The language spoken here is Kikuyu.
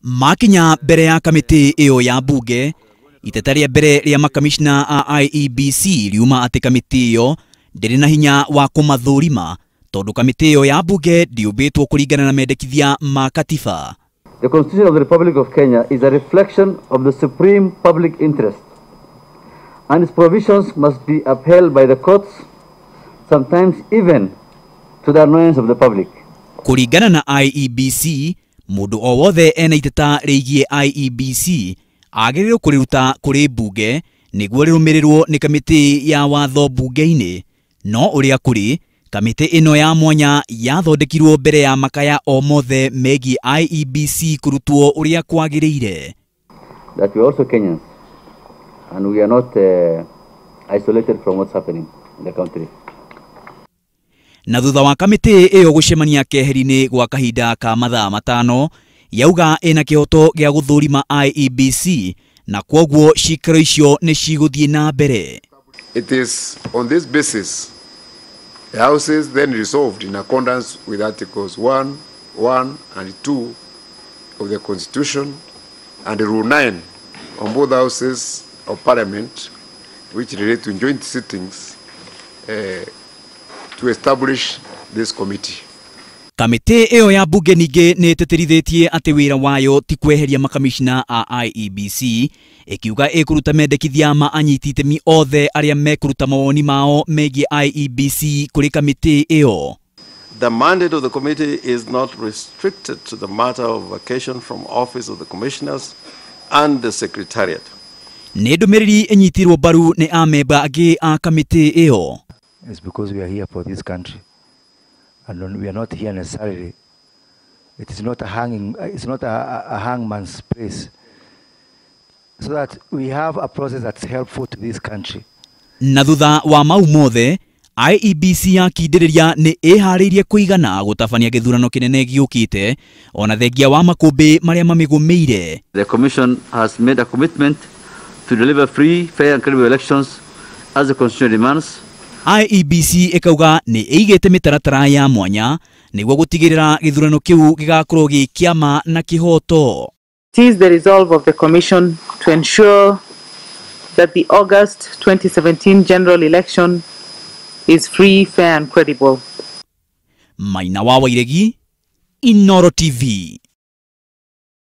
Makinya mbere ya kamĩtĩ ĩyo ya mbunge, iteta rĩa mbere rĩa makamishna a IEBC riuma atĩ kamĩtĩ ĩyo ndĩrĩ na hinya wa kũmathũrima tondũ kamĩtĩ ĩyo ya mbunge ndĩũmbĩtwo kũringana na mendekithia ma katiba. The Constitution of the Republic of Kenya is a reflection of the supreme public interest, and its provisions must be upheld by the courts, sometimes even to the annoyance of the public. Kũringana na IEBC, mũndũ o wothe ena iteta rĩgiĩ IEBC agĩrĩirwo kũrĩruta kũrĩ mbunge nĩguo rĩrũmĩrĩrwo nĩ kamĩtĩ ya watho mbunge-inĩ. No ũrĩa kũrĩ, kamĩtĩ ĩno ya mwanya yathondekirwo mbere ya makaya o mothe megiĩ IEBC kũrutwo ũrĩa kwagĩrĩire. That we are also Kenyans and we are not isolated from what's happening in the country. Na thutha wa kamĩtĩ ĩyo gũcemania keheri-inĩ gwa kahinda ka mathaa 5, yauga ĩna kĩhoto gĩa gũthũrima IEBC na kwoguo cikaro icio nĩ cigũthiĩ na mbere. It is on this basis the houses then resolved in accordance with Articles 1, 1 and 2 of the Constitution and Rule 9 on both houses of Parliament, which relate to joint sittings, to establish this committee. Kamĩtĩ ĩyo ya mbunge ningĩ nĩ ĩtĩtĩrithĩtie atĩ wĩra wayo ti kweheria makamishna a IEBC, ĩkiuga ĩkũruta mendekithia ma anyiti itemi othe arĩa mekũruta mawoni mao megiĩ IEBC kũrĩ kamĩtĩ ĩyo. The mandate of the committee is not restricted to the matter of vacation from office of the commissioners and the secretariat. Nĩ ndũmĩrĩri ĩnyitirwo mbaru nĩ amemba angĩ a kamĩtĩ ĩyo. It's because we are here for this country, and we are not here necessarily. It is not a hanging, it's not a hangman's place. So that we have a process that's helpful to this country. Na thutha wa mau mothe, IEBC yakindĩrĩria nĩ ĩharĩirie kũigana gũtabania gĩthurano kĩnene gĩũkĩte ona thengia wa makũmbĩ marĩa mamĩgũmĩire. The Commission has made a commitment to deliver free, fair and credible elections as the Constitution demands. IEBC ĩkauga nĩ ĩigĩte mĩtaratara ya mwanya nĩguo gũtigĩrĩra gĩthurano kĩu gĩgakorwo gĩ kĩama na kĩhoto. It is the resolve of the Commission to ensure that the August 2017 general election is free, fair and credible. Maina wa Wairegi, Inooro TV.